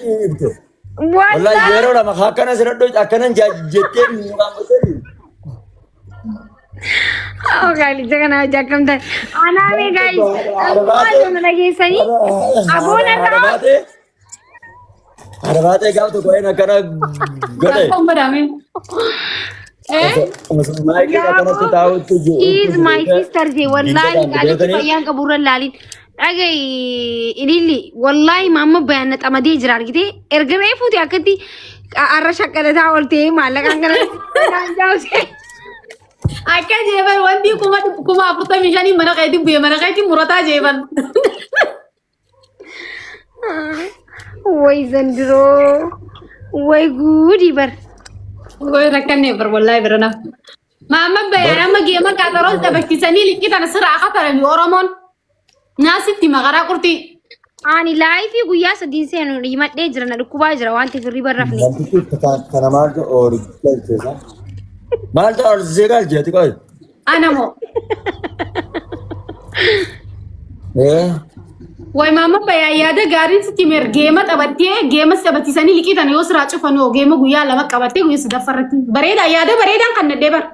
dhiifte. Wallahi Wallaahi. yeroo lama akkana sirradhu akkanan jettee nu gaafate. Oh, gaalicha kana hojii akkam ta'e. Anaa mee gaayis. Maal na dhageessanii? Aboon har'a. Haadha baatee gaaf tokko een akkana godhe. Rakkoon badhaame. Eh? Osoo maayikiin akkanatti taa'utti jiru. She is my sister je wallahi qaalichi fayyaan qabu irra laalin. Dhaga'i ililli wallahi maamma bayaan na xamadee jira argitee erga reefuuti akkatti arra shaqqalataa ooltee maallaqaan kana naan jaawsee. Akka jeeban wanti 45,000 mana keetiin bu'e mana keetiin murataa jeeban. Way zandiroo way guudii bar. Way rakkanne bar wallahi birana. Maamma bayaan amma geema qaxaroon taphachiisanii liqii tana sirraa kafaranii Oromoon. Naasitti maqaraa qurxii. Ani laayifii guyyaa sadiin seenu himadhee jira na dhukkubaa jira waan ta'eef hirriba hin rafne. Wantichi kana maaltu oolu galcheessa? Maaltu oolsisee galcheeti qoy? Ana moo. Eh? Way maamma bayaan yaada gaariin sitti mer geema taphattee geema taphachiisanii liqii tana yoo sirraa cufan hoo geema guyyaa lama qabattee guyyaa sadaffaa irratti bareedaa yaada bareedaan kan nadhee bara.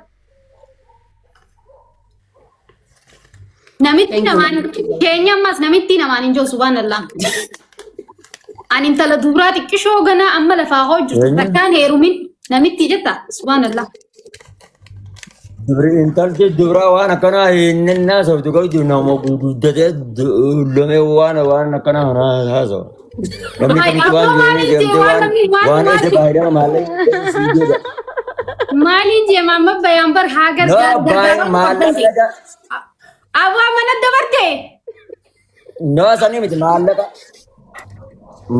Namitti namaan keenya ammas namitti namaan hin jiru subhaanallah. Ani intala dubaraa xiqqishoo ganaa amma lafaa hoo jirtu Eenyu? takkaan heerumin namitti jetta subhaanallah. Dubri intalti dubraa waan akkanaa hin haasoftu qabdu nama guddatee dullomee waan akkanaa haasawa. Namni Ay, kamitti waan abboo jiranii maaliin jee deemtee waan waan namni waan waan ija maali baay'ee maallaqa sii jedha. maaliin jee maamma bayaan bar haa No gargaar baay'ee gargaaramuu qabdan jee. maallaqa Abbaa mana dabarte. no sanii miti maallaqa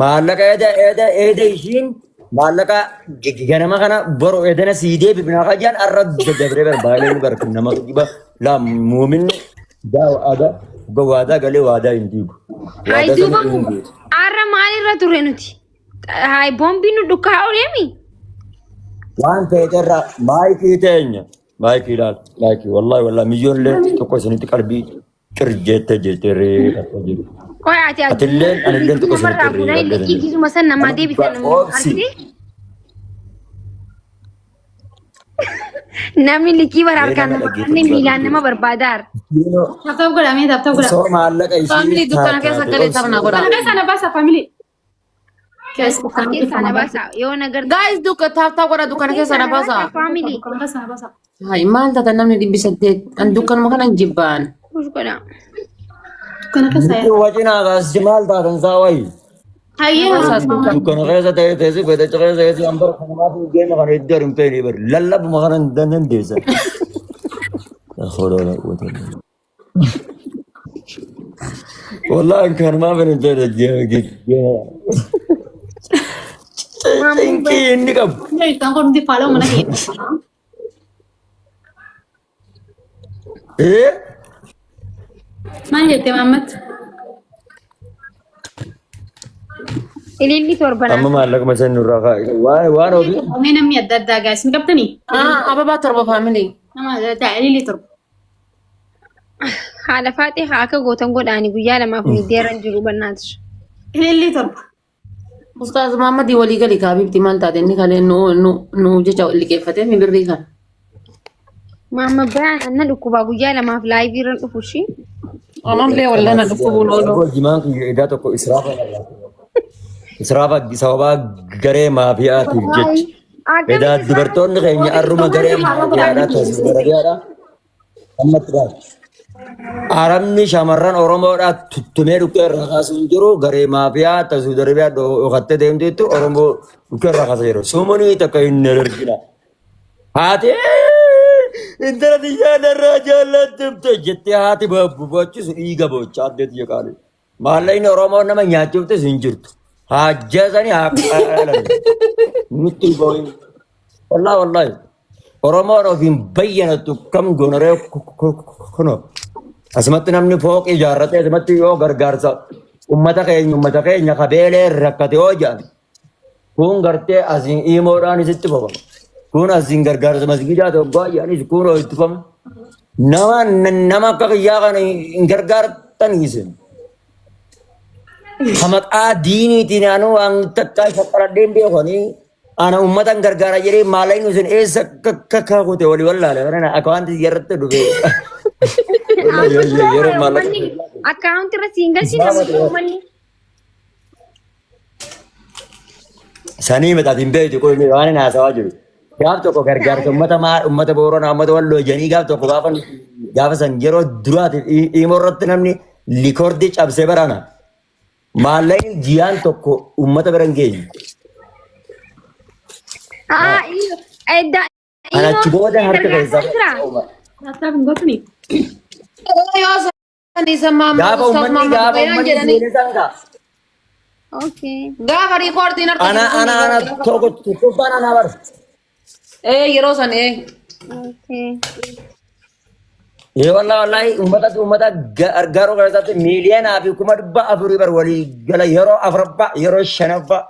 maallaqa eeda eeda eeda ishiin maallaqa ganama kana boru eedana sii deebifna kajaan arra dabree barbaadee ni barku nama dhiba laa muuminni daa waadaa dhuga waadaa galee waadaa hin diigu. Hayi Waadaa duuba sana hin guutu. har'a maalirra turre nuti? Hayi boombiin nu dhukkaa ooleemi. Waan feeterra maayikii teenya. Maayikii ilaal. Maayikii wallahi wallahi miyyoon illee tokko isinitti qalbii qir jettee jettee reefattee jiru. Qoy ati Atilleen anilleen tokko namarraa isinitti fuudhanii reeffadhee liqii jiru. gisuma san namaa deebisan Obsi. argite? Namni liqii bara harkaan Mee nama nama dhaggeeffatu namni miilaan barbaadu. nama barbaadaara. Tap godha mee tap godha. Osoo maallaqa ishii Faamilii dukkana keessa taate galee obsi. taphna godha. Kana keessa na baasa family. Keessa Keessaa na baasa yoo na gargaara. Guys dukka taap taap godha dukkana keessa na baasa. Faamilii. Kana keessa na baasa. Hai maal taata namni 800 an dukkanuma kanan jibbaan. Kush godha. Kana keessa Nuti wajjin haasa'as maal taatan isaa wayi. Hayyee. Dukkana keessa ta'ee teessi fedhacha keessa teessi an bara kanamaaf hin deema kana iddoo hin feene bari lallabuma kana hin dandeessan. Wallahi kanumaaf hin feene geema. Cinqii inni qabu. Isaan kun hundi faaloo mana keessa. Eh? Maal jette Maammat? Ililli torbanaa. Amma maallaquma san nurraa kaa'e. Waan waan ofii. Mee namni adda addaa gaas hin qabdanii? Ah ababaa torba faamilii. Nama adda addaa ililli torba. Haadha faaxee haa akka gootan godhaani guyyaa lamaaf miidiyaarra hin jiru bannaatu. Ililli torba. Ustaaz Muhammadii walii gali kaabibti maal taate inni kalee nu nu nu jecha liqeeffatee mi birrii kana. Maamma bayaan anna dhukkubaa guyyaa lamaaf laayivii irra dhufu ishii. Ammallee wallah na dhukkubuun oolu. Aboo jimaan kiyya edaa tokko israafa irraa. Israafa sababaa garee maafiyaatiif jecha. Edaa dubartoonni keenya arruma garee maafiyaadhaa taasisu garabiyaadhaa. Ammatti baala. Arabni shamarran Oromoodhaa tuttumee dhukkee irraa kaasu hin jiru. Garee maafiyaa ta Saudi Arabiyaa dhokattee deemteetti Oromoo dhukkee irraa kaasa jiru. Sumunii takka hin argina. Haati intala biyyaa narraa jaallattumte jettee haati baachisu dhiiga boochaa addeetti jeqaalee. Maallaqni Oromoo nama nyaachuuftis hin jirtu. Haa ajjeesanii haa qalan. Nutti boo'in. Wallaahi wallaahi. Oromoon ofiin bayyanattu kam gonoree kunoo. Asumatti namni fooqii ijaarratee asumatti yoo gargaarsa ummata keenya kabeelee rakkate yoo jedhan kun gartee asiin iimoodhaan isitti fofama. Kun asiin gargaarsa masgiidaa tokko jedhanis kun itti fofama. Nama nama akka kiyyaa kana hin gargaartan isin. Ha maqaa diiniitiin anuu waan takkaa shaqqaradheen beekanii ana uummatan gargaara jedhee maallaqni sun eessa akka kaakute walii wallaale barana akka wanti irratti dhufe. Yeroo maallaqa. Akkaawunti irra siin galchine uummanni. Sanii mataati hin beektu kun waan inni haasawaa jiru. Gaaf tokko gargaarsa uummata maa uummata Booranaa uummata Walloo jedhanii gaaf tokko gaafa gaafa san yeroo duraatiif dhiimoo irratti namni likoordii cabsee barana. Maallaqni ji'aan tokko uummata bira hin geenye. Haa edda Ana achi booda harka keessaa jira. Laaptaap hin gootuni. Yoo san isa maamma Gaafa ustaaz uummanni maamma gaafa bayaan uummanni jedhanii seene san gaa. Okay. gaafa riikoordiin harka Ana jiru sun ana ana tokko tokkoffaan ana bara. Ee yeroo san ee. Okay. Ee wallahi wallahi uummata uummata gargaaruu keessatti miiliyoonaa fi 400,000 bar walii gala yeroo afuraffaa yeroo shanaffaa.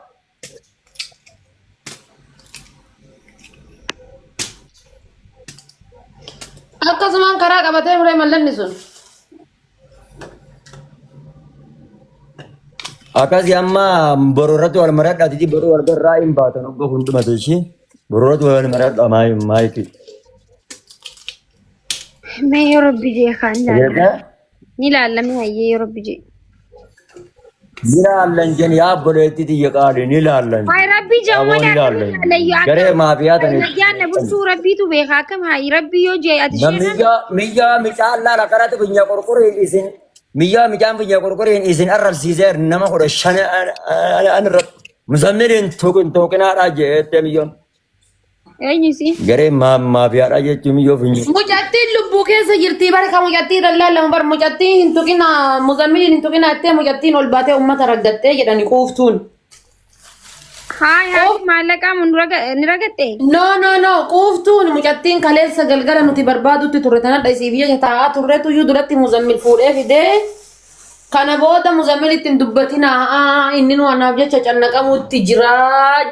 Akkasumaan karaa qabatee ture mallanni sun. Akkasii amma boru irratti wal maradhaati boru wal garraa hin baatan obbo hundumatu ishii boru irratti wal maradha maayiki. Mee yoo rabbi jee kaan ilaalla. Ni ilaalla mee hayyee yoo rabbi jee. Ni laallan jen yaa obboleettii tiyya qaali ni laallan. Hayi rabbi jee Aboo uummata ni akkamiin laallan. ilaalla yoo Garee akkam. maafiyaa tani. Nagaan na bulchuu rabbiitu beeka akkam hayi rabbi yoo jee ati isheen Miyyaa miyyaa micaan laala karate finya qurquriin isin miyyaa micaan finya qurquriin isin arrabsiisee nama 15 an irratti muzammiliin tuqin tuqinaadhaa jettee miyyoon. Eenyu si? Garee maafiyaadhaa jechuun miyyoo finya. Mucattiin lubbuu keessa jirti bara ka mucattii irra laalamu bar mucattiin hin tuqina muzammiliin hin tuqina jettee mucattiin ol baatee uummata raggattee jedhani quuftuun. Hayi hayi maallaqaa mun ni ragatte? No no no quuftuun mucattiin kaleessa galgala nuti barbaadutti turre tanadha isii biyya taa'aa turretu iyyuu duratti muzammil fuudhee fidee kana booda muzammil ittiin dubbatina inni nu anaaf jecha cannaqamuutti jiraa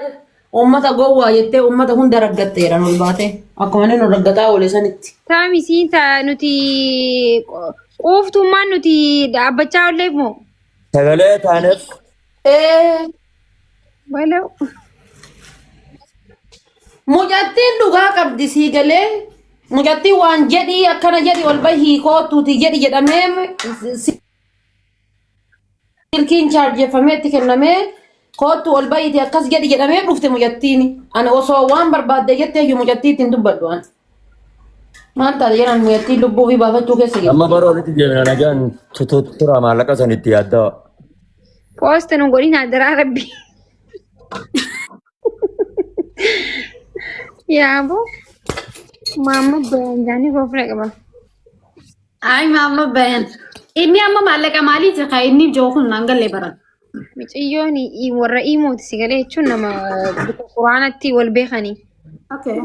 Uummata gowwaa jettee uummata hunda raggatteedhaan ol baatee akkuma inni nu raggataa oole sanitti. Taami siin ta nuti quuftummaan nuti dhaabbachaa olleef moo? Sagalee taaneef Ee, Balau. mucattiin dhugaa qabdi sii galee mucattiin waan jedhii akkana jedhi ol bahii kootuuti jedhi jedhamee Silkiin chaarjeffamee itti kennamee koottu ol bahiiti akkas jedhi jedhamee dhufte mucattiin. Ani osoo waan barbaadde jettee iyyuu mucattii ittiin dubbadhu an. Maal taate jedhan mucattiin lubbuu fi baafachuu keessa jirti. Amma bara walitti deemna nagaan tura maallaqa san itti yaaddaa. Poost nu godhin adaraa rabbi. Yaaboo. Maamma bayanjaanii koofna qaba. Ay maamma bayan. Inni amma maallaqa maaliiti kan inni jiru kun naan galle baran. Miciyyoon warra imooti si galee jechuun nama quraanatti wal beekanii. Okay.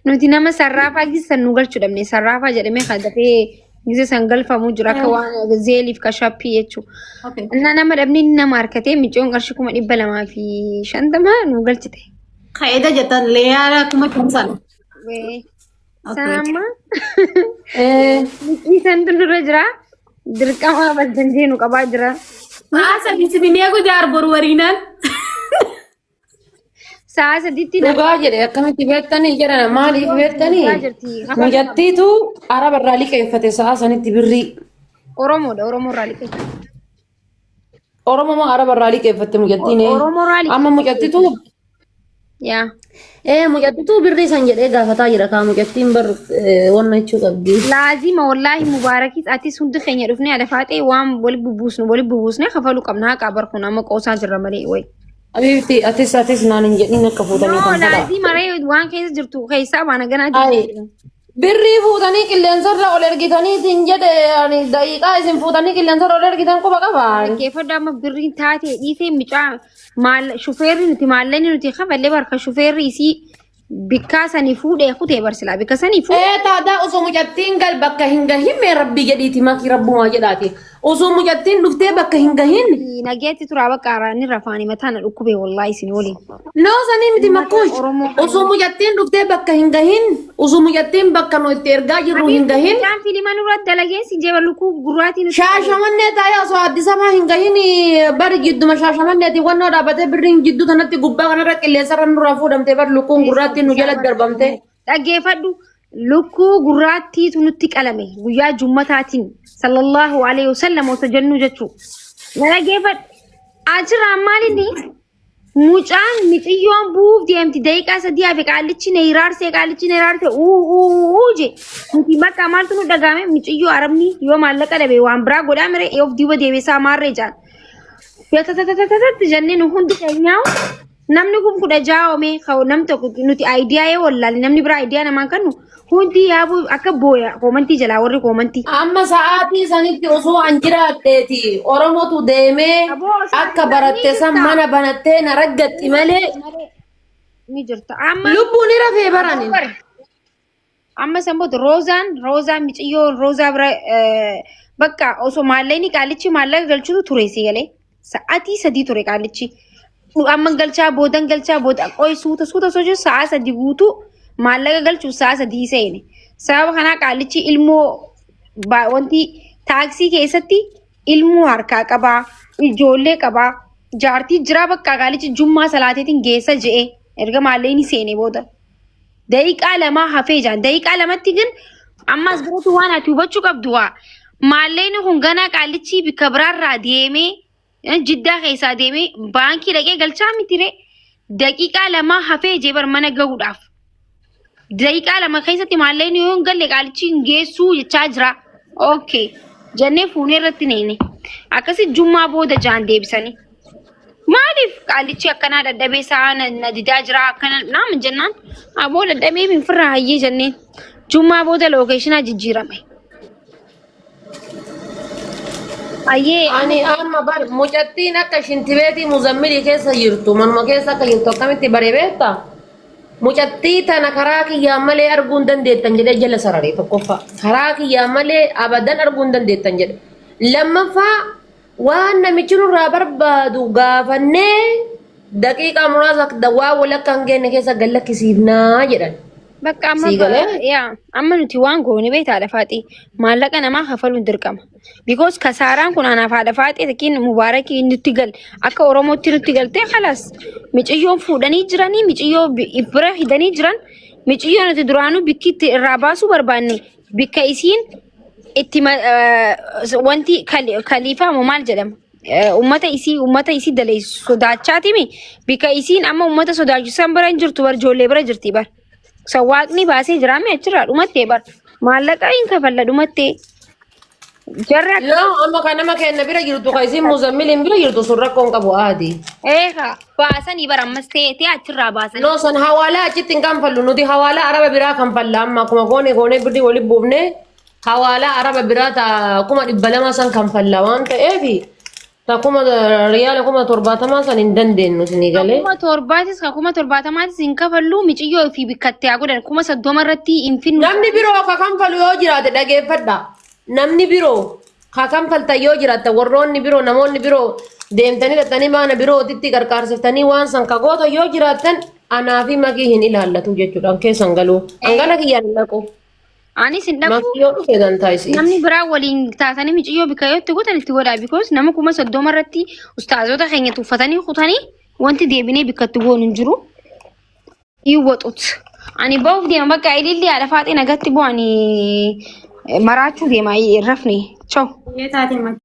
Nuti nama sarraafaa gisa nu galchuu dhabne sarraafaa jedhamee kan dafee gisa san galfamuu jira akka waan zeeliif kashappii jechuudha. Okay. Innaa nama dhabne inni nama harkatee miciyyoon qarshii 250,000 nu galchite. Ka'eeda jettan leeyaara 5,000 sana. Wee. Okay. Sana amma Ee, liqii santu nurra jira. Dirqama baldanjee nu qabaa jira. Sa'a sadii isin eegu jaar boru wariinaan. Sa'a sadiitti na dhugaa jedhe akkamitti beektanii jedhan maaliif beektanii dhugaa jirti. mucattiitu araba irraa liqeeffate sa'a sanitti birrii Oromoodha Oromoo irraa liqeeffate. Oromoo moo araba irraa liqeeffatte mucattiin ee? Oromoo irraa Amma liqeeffatte. mucattitu Yaa. ee mucattitu birrii san jedhee gaafataa jira kaa mucattiin bar wanna jechuu qabdi. Laazima wallaahi mubaarakis atis hundi keenya dhufnee alafaaxee waan wali bubuusnu wali bubuusnee kafaluu qabna haqa bar kun amma qoosaa jirra malee wayi. Abiibti atis atis naan hin jedhin akka fuutanii No kan fedha. laazima ree waan keessa jirtu keessaa baana ganaa Ayi jirtu. birrii fuutanii qilleensarra ol ergitaniitiin jedhe ani daqiiqaa isin fuutanii qilleensarra ol ergitan quba qaba. Dhaggeeffadhu amma birriin taatee dhiisee micaa maal shufeerri nuti maallaqni nuti kafallee barka shufeerri isii bikkaa sanii fuudhee kutee barsilaa bikka sanii fuudhee. Ee taadaa osoo mucattiin gal bakka hin gahin mee rabbii jedhiiti makii rabbumaa jedhaati. Osoo mucattiin dhuftee bakka hin gahin. Nageetti turaa bakka araanni rafaani mataa na dhukkube wallaahi isin waliin. Noo sanii miti makkuush. Oromoo. Osoo mucattiin dhuftee bakka hin gahin. Osoo mucattiin bakka nu itti ergaa jirru hin gahin. Mucaan fiilima nurra dalagee si jeeba lukuu gurraatii nuti. Shaashamannee taa'ee osoo Addis Ababaa hin gahin bari jidduma shaashamanneeti wannoo dhaabbatee birriin jidduu tanatti gubbaa kanarra qilleensarra nurraa fuudhamtee bari lukkuun gurraattiin nu jala darbamtee. Dhaggeeffadhu lukkuu gurraattiitu nutti qalame guyyaa jummataatiin sallallahu alaihi wasallam osoo jennuu jechuu. Na dhaggeeffadhu. Achirraan maalinni mucaan miciyyoon bu'uuf deemti daqiiqaa sadii hafe qaallichi na hiraarsee qaallichi na hiraarsee uu uu uu je nuti bakka maaltu nu dhagaame miciyyoo arabni yoo maallaqa dhabe waan biraa godhaa mire of duuba deebisaa maarree jaan. Yatatatatatti jennee nu hundi keenyaa namni kun 16 omee nam tokko nuti aayidiyaa yoo wallaalle namni biraa aayidiyaa namaan kennu hundi yaabuu akka booya koomantii jalaa warri koomantii. Amma sa'aatii sanitti osoo an jiraadheeti Oromotu deemee Aboo osoo akka ati baratte san jirta. mana banattee na raggatti malee Ni jirta. Amma lubbuun ni rafee barani. Amma san booda roozaan roozaan miciyyoo roozaa bira bakka osoo maallaqni qaalichi maallaqa galchutu ture si galee sa'aatii 3 ture qaalichi. Amma galchaa boodan galchaa booda qoy suuta suuta osoo jiru sa'a 3 guutuu maallaqa galchuuf sa'a 3 seene. Sababa kanaa qaalichi ilmoo wanti taaksii keessatti ilmoo harkaa qabaa ijoollee qabaa jaartii jiraa bakka qaalichi jummaa salaateetiin geessa je'e erga maallaqni seene booda. Daqiiqaa lamaa hafee jaan. Daqiiqaa lamatti gin ammas biratti waan ati hubachuu qabdu waa. Maallaqni kun ganaa qaallichi bikka biraarraa deemee jiddaa keessaa deemee baankii dhaqee galchaa miti ree. Daqiiqaa lamaa hafee jee bar mana gahuudhaaf. Daqiiqaa 2 keessatti maallaqni yoo hin galle qaalichi hin geessuu jechaa jira. Okay. Jennee fuunee irratti neene. Akkasi jummaa booda jaan deebisanii. Maaliif qaalichi akkanaa dadhabee sa'a na didaa jira akkana naam jennaan aboo dadhabee finfirraa hayyee jenneen jummaa booda lookeeshinaa jijjiirame. Hayyee Ani amma bar mucattiin akka shintibeetii muzammilii keessa jirtu manuma keessa akka jirtu akkamitti bare beektaa? Mucattii tana karaa kiyyaan malee arguu hin dandeettan jedhee jala sarare tokkoffaa. Karaa kiyyaan malee abadan arguu hin dandeettan jedhe. Lammaffaa Waan namichi nurraa barbaadu gaafannee daqiiqaa muraasa waan walakkaa hin geenne keessa gad lakkisiifnaa jedhan. Bakka amma Sii galee? yaa amma nuti waan goone beektaa haadha faaxee maallaqa namaa kafaluun dirqama. Because kasaaraan kun anaaf haadha faaxee takkiin mubaarakii nutti gal akka Oromootti nutti galtee kalas miciyyoon fuudhanii jiranii miciyyoo bira fidanii jiran miciyyoo nuti duraanuu bikki itti irraa baasuu barbaanne bikka isiin itti wanti kaliifaa moo maal jedhama? Ummata isii ummata isii daleessu sodaachaatimi bikka isiin amma ummata sodaachisan bira hin jirtu bar ijoollee bira jirti bar. Sa waaqni baasee jiraame achirraa dhumattee bar. Maallaqa hin kafalla dhumattee. Jarri akka Yoo amma kan nama kenna bira jirtu kan isiin muzammiliin bira jirtu sun rakkoo hin qabu aadi. eegaa baasanii bar ammas ta'ee ta'ee achirraa baasanii. No san hawaalaa achitti hin kanfallu nuti hawaalaa araba biraa kanfalla amma akkuma goone goonee birrii walitti buufne hawaalaa araba biraa ta 200,000 san kanfalla waan ta'eef ta kuma riyaala 70,000 san hin dandeenyu isinii galee. 7,000tis ka 70,000tis hin kafallu miciyyoo fi bikkatti haa godhan 30,000 irratti hin finnu. Namni biroo ka kanfalu yoo jiraate dhageeffadha. Namni biroo ka kanfaltan yoo jiraatte warroonni biroo namoonni biroo deemtanii dhaxxanii maana birootitti qarqaarsiftanii waan san ka gootan yoo jiraattan anaa fi makii hin ilaallatu jechuudha. An keessan galuu. An gana kiyyaan hin dhaqu. Anis hin dhaqu. Makii yoo dhufe dantaa isiiti. Namni biraa waliin taatanii miciyyoo bikka yoo itti gootan itti godhaa because nama 30,000 irratti ustaazota keenya tuffatanii kutanii wanti deebinee bikka itti goonu hin jiru. Iwwaxut. Ani ba'uuf deema bakka ililli haadha faaxee nagatti bu'anii maraachuu deema hin rafne. Ciao. Yoo taate mati.